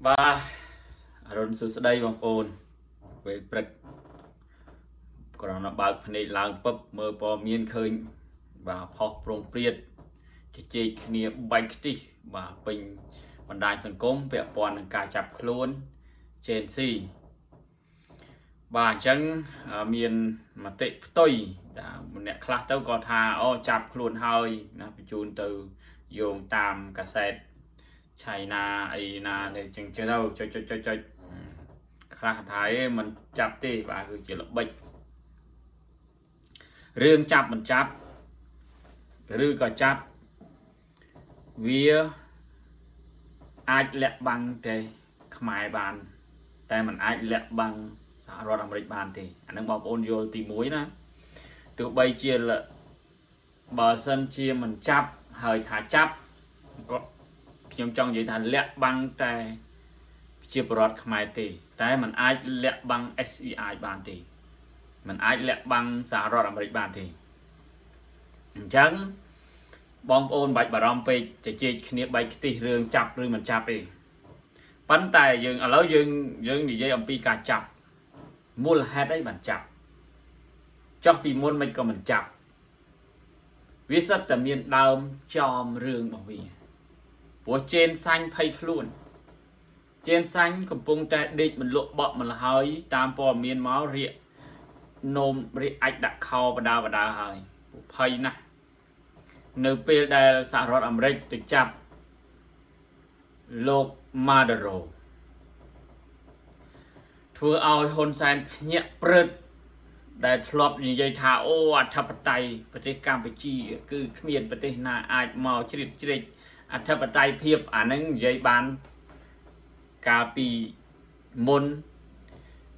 បាទអរុណសួស្តីបងប្អូនពេលព្រឹកគ្រាន់តែបើកភ្នែកឡើងពឹបមើលព័ត៌មានឃើញបាទផុសប្រងព្រាតជជែកគ្នាបែកខ្ទិះបាទពេញបណ្ដាញសង្គមពាក់ព័ន្ធនឹងការចាប់ខ្លួន Gen Z បាទអញ្ចឹងមានមតិផ្ទុយបាទម្នាក់ខ្លះទៅក៏ថាអូចាប់ខ្លួនហើយណាបញ្ជូនទៅយោងតាមកាសែត China អីណានេះចឹងទៅចុចចុចចុចចុចខ្លះថាអេមិនចាប់ទេបាទគឺជាល្បិចរឿងចាប់មិនចាប់ឬក៏ចាប់វាអាចលាក់បាំងតែខ្មែរបាន តែมันអាចលាក់បាំងសហរដ្ឋអាមេរិកបានទេអានឹងបងប្អូនយល់ទី1ណាទោះបីជាបើសិនជាមិនចាប់ហើយថាចាប់ក៏ខ្ញុំចង់និយាយថាលាក់បាំងតែជាប្រវត្តិខ្មែរទេ តែมันអាចលាក់បាំង SEI បានទេมันអាចលាក់បាំងសហរដ្ឋអាមេរិកបានទេអញ្ចឹងបងប្អូនបាច់បារម្ភពេកជជែកគ្នាបែកខ្ទិះរឿងចាប់ឬមិនចាប់ទេប៉ុន្តែយើងឥឡូវយើងយើងនិយាយអំពីការចាប់មូលហេតុអីបានចាប់ចោះពីមុនមិនក៏មិនចាប់វាសិតតែមានដើមចំរឿងរបស់វាព្រោះជេនសាញ់ភ័យខ្លួនជេនសាញ់កំពុងតែដេកមិនលក់បក់មិនហើយតាមព័ត៌មានមករៀកនោមរៀកអាចដាក់ខោបដាបដាហើយភ័យណាស់នៅពេលដែលសហរដ្ឋអាមេរិកទៅចាប់លោកម៉ាដូរ៉ូធ្វើឲ្យហ៊ុនសែនភ្ញាក់ព្រឹតដែលធ្លាប់និយាយថាអូអធិបតេយ្យប្រទេសកម្ពុជា គឺគ្មានប្រទេសណាអាចមកជ្រៀតជ្រែកអធិបតេយ្យភាពអានឹងនិយាយបានកាលពីមុន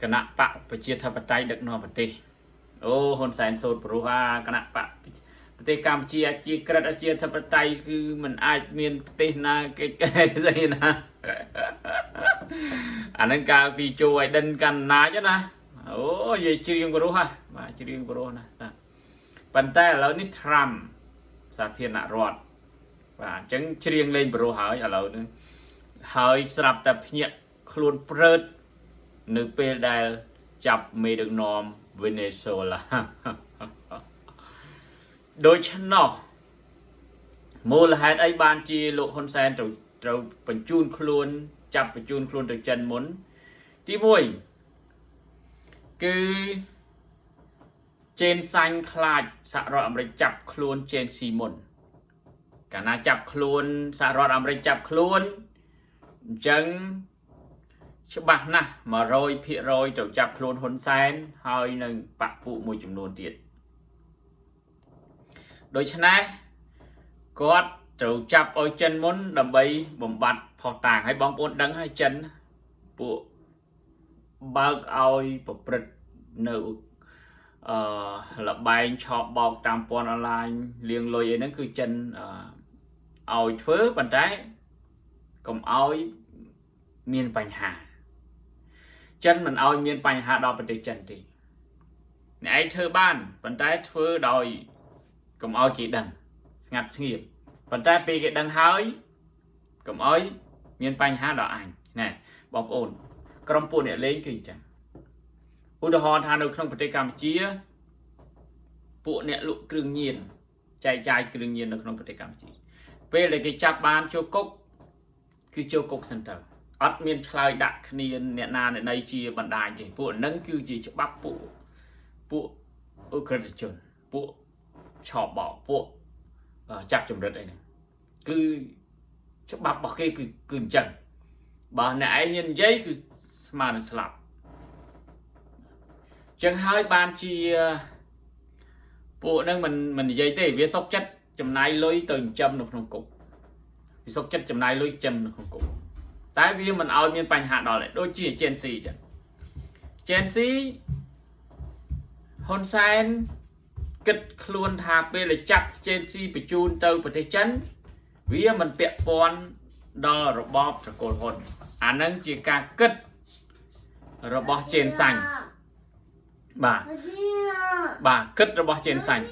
គណៈបកប្រជាធិបតេយ្យដឹកនាំប្រទេសអូហ៊ុនសែនសូត្រព្រោះអាគណៈបកប្រទេសកម្ពុជាជាក្រិតអាជាធិបតេយ្យគឺมันអាចមានប្រទេសណាគេស្អីណាអានឹងកាលពីជូអៃដិនកាន់អំណាចណាអូនិយាយច្រៀងព្រោះហ่ะបាទច្រៀងព្រោះណាបាទប៉ុន្តែឥឡូវនេះ Trump សាធារណរដ្ឋបាទអញ្ចឹងច្រៀងលេងព្រោះហើយឥឡូវនេះហើយស្រាប់តែភ្ញាក់ខ្លួនព្រើតនៅពេលដែលចាប់មេដឹកនាំវេណេស៊ុយឡាដូច្នោះមូលហេតុអីបានជាលោកហ៊ុនសែនត្រូវត្រូវបញ្ជូនខ្លួនចាប់បញ្ជូនខ្លួនទៅចិនមុនទី1គឺជេនសាញ់ខ្លាចសហរដ្ឋអាមេរិកចាប់ខ្លួនជេនស៊ីមុនកាលណាចាប់ខ្លួនសហរដ្ឋអាមេរិកចាប់ខ្លួនអញ្ចឹងច្បាស់ណាស់100%ទៅចាប់ខ្លួនហ៊ុនសែនហើយនឹងបពពួកមួយចំនួនទៀតដូច្នេះគាត់ត្រូវចាប់ឲ្យចិនមុនដើម្បីបំបត្តិផុសតាងហើយបងប្អូនដឹងហើយចិនពួកបើកឲ្យប្រព្រឹត្តនៅអឺលបែងឆោបបោកតាមព័ន្ធអនឡាញលាងលុយអីហ្នឹងគឺចិនឲ្យធ្វើប៉ុន្តែកុំឲ្យមានបញ្ហាចិនមិនឲ្យមានបញ្ហាដល់ប្រទេសចិនទេអ្នកឯងធ្វើបានប៉ុន្តែធ្វើដោយកុំឲ្យគេដឹងស្ងាត់ស្ងៀមប៉ុន្តែពេលគេដឹងហើយកុំឲ្យមានបញ្ហាដល់អញណែបងប្អូនក្រុមពួកអ្នកលេងគឺអញ្ចឹងឧទាហរណ៍ថានៅក្នុងប្រទេសកម្ពុជាពួកអ្នកលក់គ្រឿងញៀនចែកចាយគ្រឿងញៀននៅក្នុងប្រទេសកម្ពុជាពេលដែលគេចាប់បានចូលគុកគឺចូលគុកសិនទៅអត់មានឆ្លើយដាក់គ្នាអ្នកណាអ្នកណីជាបណ្ដាញទេពួកហ្នឹងគឺជាច្បាប់ពួកពួកអ ுக ្រិតជនពួកឆបបោកពួកចាប់ចម្រិតអីហ្នឹងគឺច្បាប់របស់គេគឺគឺអញ្ចឹងបើអ្នកឯងហ៊ាននិយាយគឺស្មើនឹងស្លាប់ចឹងហើយបានជាពួកហ្នឹងមិនមិននិយាយទេវាសុកចិត្តចំណាយលុយទៅចិញ្ចឹមនៅក្នុងគុកវាសុកចិត្តចំណាយលុយចិញ្ចឹមនៅក្នុងគុកតែវាមិនឲ្យមានបញ្ហាដល់ទេដូចជា Gen Z ចឹង Gen Z ហ៊ុនសែនគិតខ្លួនថាពេលដែលចាប់ Gen Z បញ្ជូនទៅប្រទេសចិនវាមិនពាក់ព័ន្ធដល់របបត្រកូលហ៊ុនអានឹងជាការគិតរបស់ជេនសាញ់បាទបាទគិតរបស់ជេនសាញ់